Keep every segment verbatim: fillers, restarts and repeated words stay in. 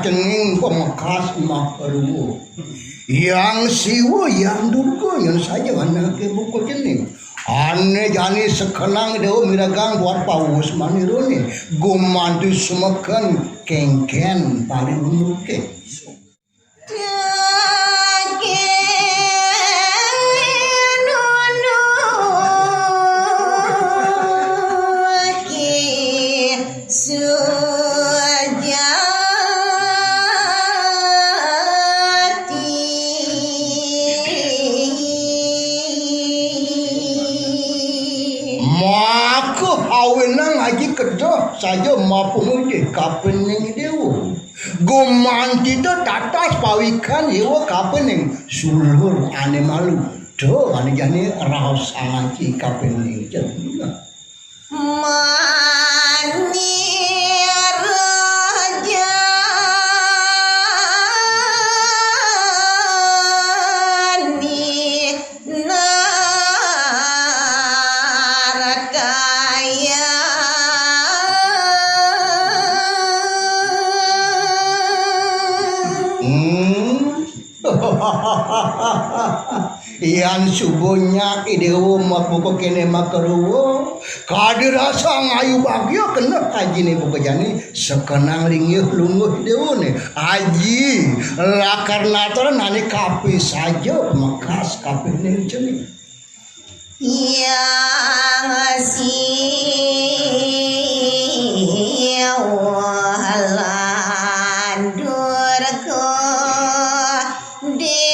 Cening pamekas makaruwa. Hyang Siwa, Hyang Durga, yen saja anake buka cening. Ane jani sekenang dewa miragang buat pawus manirone. Gumanti sumeken kengken pari unduke. Maka awenang aji kedah saja mapunguji kapening dewa. Gumantita tatas pawikan iwa kapening sulur ane malu. Duh, ane jani raos angaji kapening jeng. Mani rajani narkaya. Hmm. Yan suba nyak i dewa mak buka kene makaruwa, kadi rasa ngayu bagia kena ajine buka jani sekenang linggih lungguh dewane. Aji, lakar nataran ane kape saja mekas kape ning jeni. Yang Siwa lan Durga Dewi.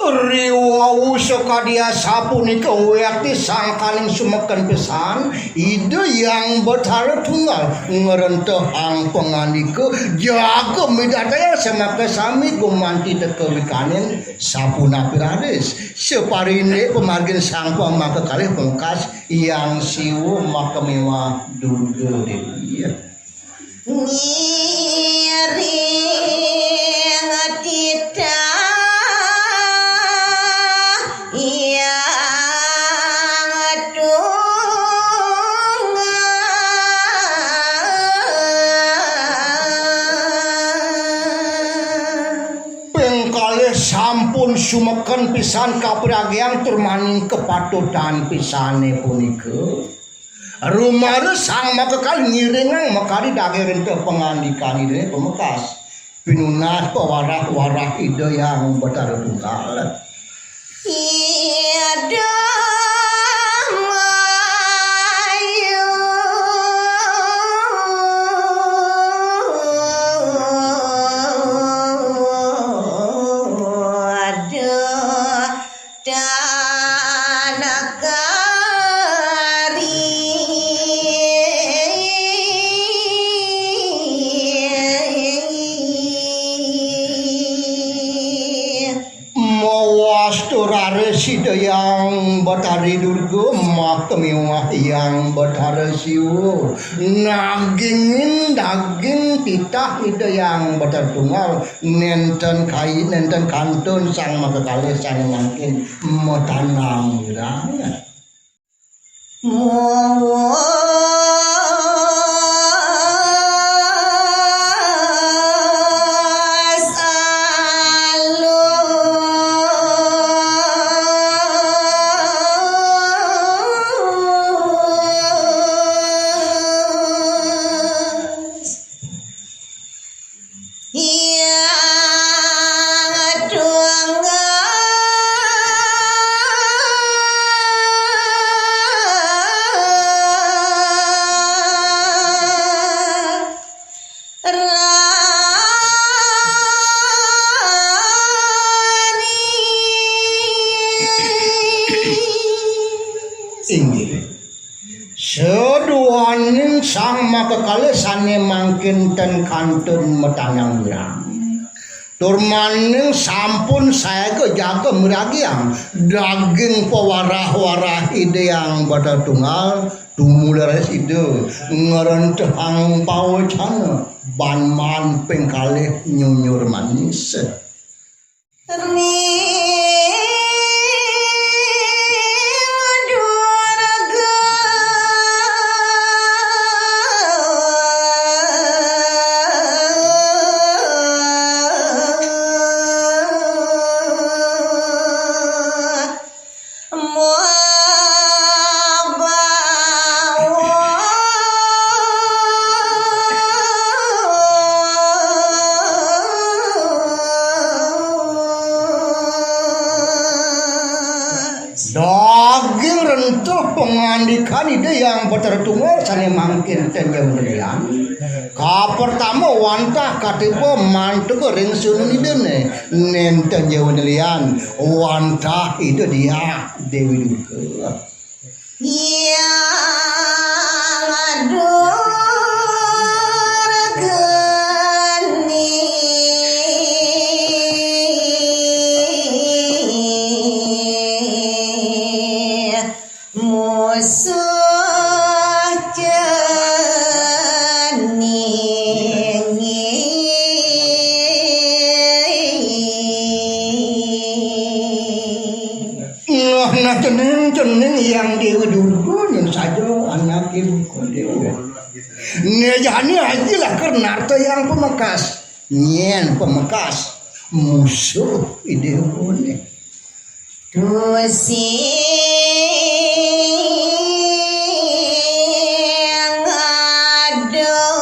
Riwau sakadi asapunika wiakti sangkaning sumeken pisan, Ida Hyang Betara Tunggal ngrentehang pangandika, jaga midartayang samaka sami gumanti teka wikanin sapunapi raris. Saparindik pamargin sang pamaka kalih pungkas Hyang Siwa maka miwah Durga Dewi. Ngiring titah Hyang Tunggal. Ping kalih sampun sumeken pisan kapragiang tur maning kapatutan pisane punika. Rumara sang makakal ngiringang makadi daging renteh pangandikanine pamekas. Pinunas pawarah-warah Ida Hyang Betara Tunggal. Ida mayu. Aduh. Tanakari. Mawastu raris Ida Hyang Betari Durga, maka miwah Hyang Betara Siwa. Nagingin daging titah Ida Hyang Betara Tunggal. Nenten kai, nenten kantun sang makakalih sane mangkin matanang wirang. Muwus alus. Hyang Tunggal. Rani. Inggih. Saduaning sang makakalih sane mangkin ten kantun matanang wirang. Tur maning sampun saega jaga miragiang daging pawarah-warah Ida Hyang Batara Tunggal tumuli raris Ida ngrentehang pawecana ban maan ping kalih nyunyur manis. Ring Daging rentah pangandikan Ida Hyang Batara Tunggal sané mangkin ten nyawa liyan. Kapertama wantah katiba mantega ring sunun Idané, nénten nyawa liyan, wantah Ida Diah Déwi Durga. Hyang Durgani musuh cening. Nah, nah, cening, cening Hyang Déwi Durga nyén saja anaké buka déwa. Né jani aji lakar narta Hyang Pamekas. Nyén Pamekas musuh Ida Déwané. Tusing aduh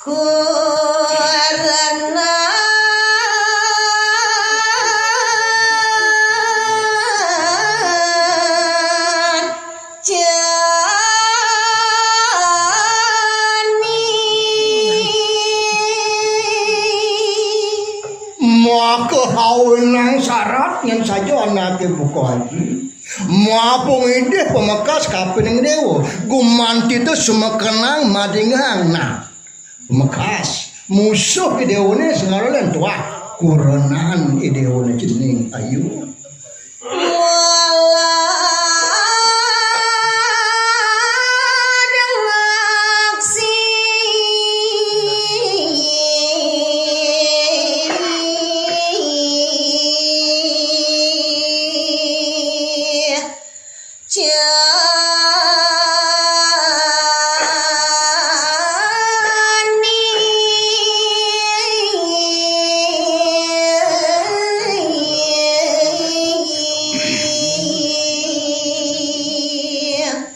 Kurna jani. Maka awenang sarat nyén saja anaké buka aji. Mapung Ida Pamekas kapining déwa. Gumanti tu sumekenang madingang. Nah, Pamekas, musuh Ida Déwané sing ngalolén tuah. Kurenan Ida Déwané cening ayu. Walah delaksi. Jani.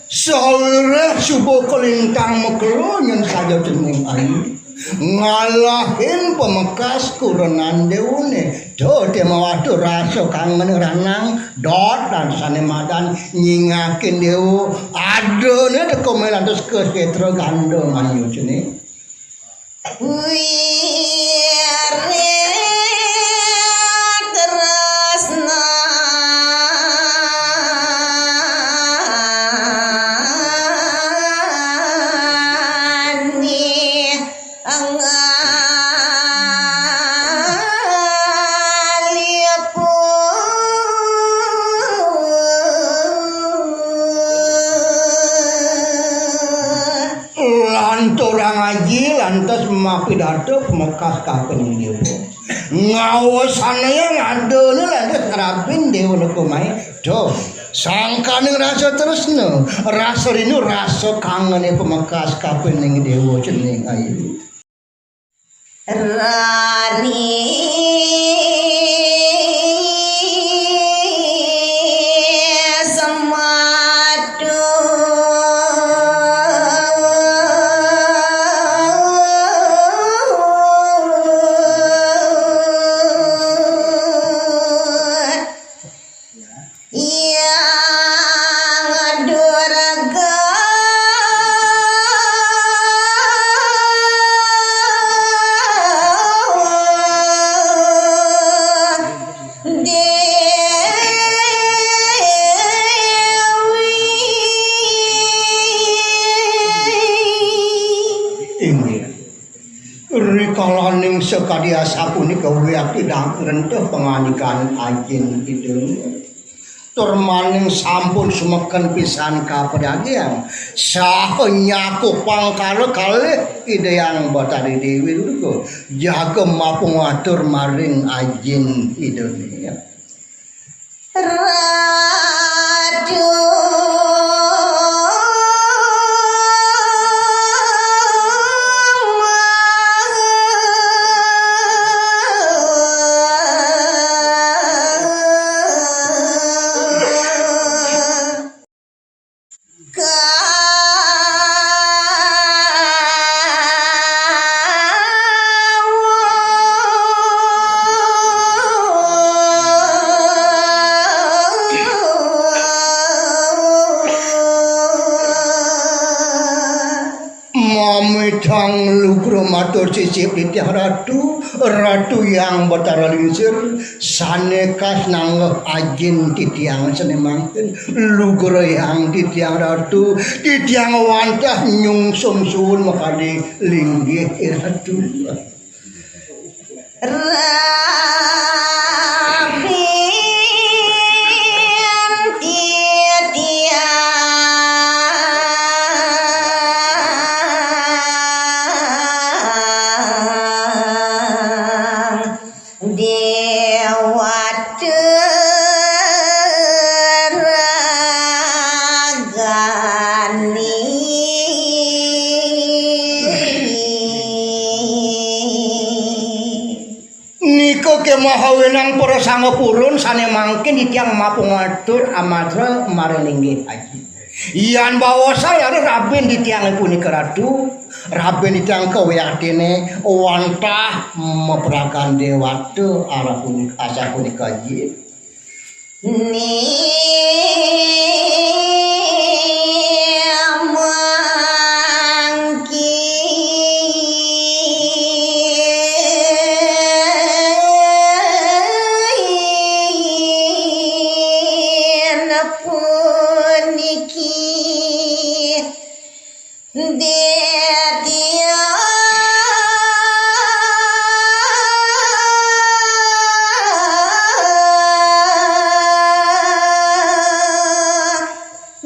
Sawiréh suba kalintang makelo nyén saja cening ayu. Ngalahin Pamekas kurenan déwané. Duh, té mawadu rasa kangen ranang, dot lan sané madan nyingakin déwa. Adané teka mé lantas ka sétra ganda mayu cening. Wirid tresna Lanturang aji lantas mapidarta Pamekas kapining déwa. Ngawasanayang adané lantas ngrabin déwa neka mai. Duh, sangkaning rasa tresna, rasa rindu, rasa kangené Pamekas kapining déwa cening ayu. Rani semadu. Hyang Durga. Déwi. Inggih. Rikalaning sakadi asapunika wiakti dang rentah pangandikan Ajin Ida. Tur malih sampun sumeken pisan kapedagian saha nyakupang kala kalih Ida Hyang Batari Déwi Durga jaga mapangatur maring Ajin Ida. Ratu Maha. Mamitang lugra matur sisip titiang Ratu, Ratu Hyang Batara Lingsir, sané kas nanggep ajin titiang sané mangkin, lugra Hyang titiang Ratu, titiang wantah nyungsung suwun makadi linggih Ratu. Rabin titiang Déwata ragani. Nika kemah wenang para sangga purun sané mangkin titiang mapangatur amatra maring linggih aji. Yan baosa lara rabin titiang punika Ratu, rabin titiang kawiyatiné wantah mapragan déwata arah punika, asapunika aji. Ni mangkin puniki Détia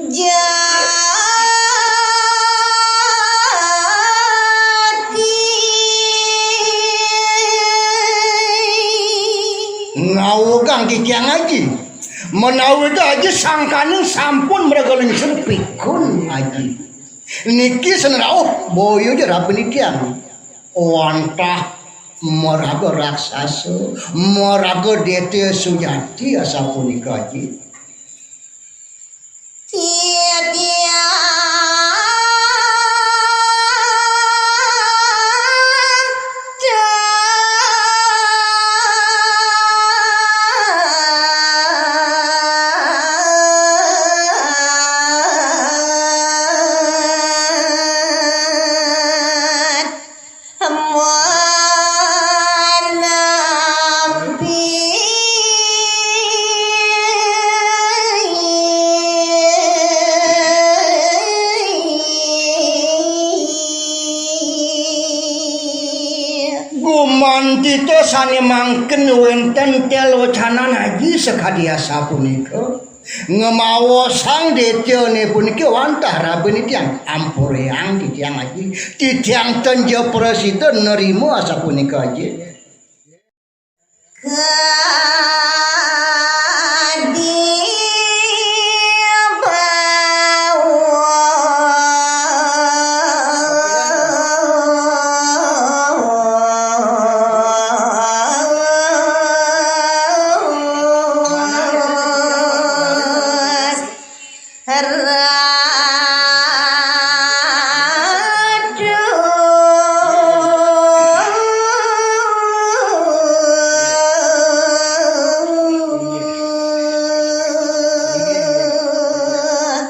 jati. Ngawugang titiang aji. Menawi aji sangkaning sampun mraga lingsir pikun aji. Niki senrauh boya ja rabi titiang. Wantah maraga raksasa, maraga Détia Sujati asapunika aji. Titiang Gumantita sané mangkin wénten telocanan aji sakadi asapunika. Ngemaosang détiané puniki wantah rabin titiang, ampurayang titiang aji. Titiang ten ja prasida nerima asapunika aji. Kadi bawa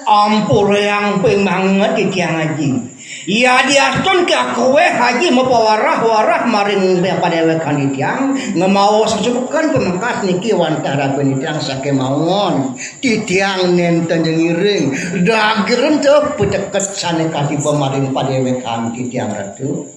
Ampurayang ping manget titiang aji. Yadiastun kakuweh aji mapawarah-warah maring padéwékan titiang, ngemaos sukan pamekas niki wantah rabin titiang sakémaon. Titiang nénten ngiring, dagiren teh piteket sané katiba maring padéwékan titiang Ratu.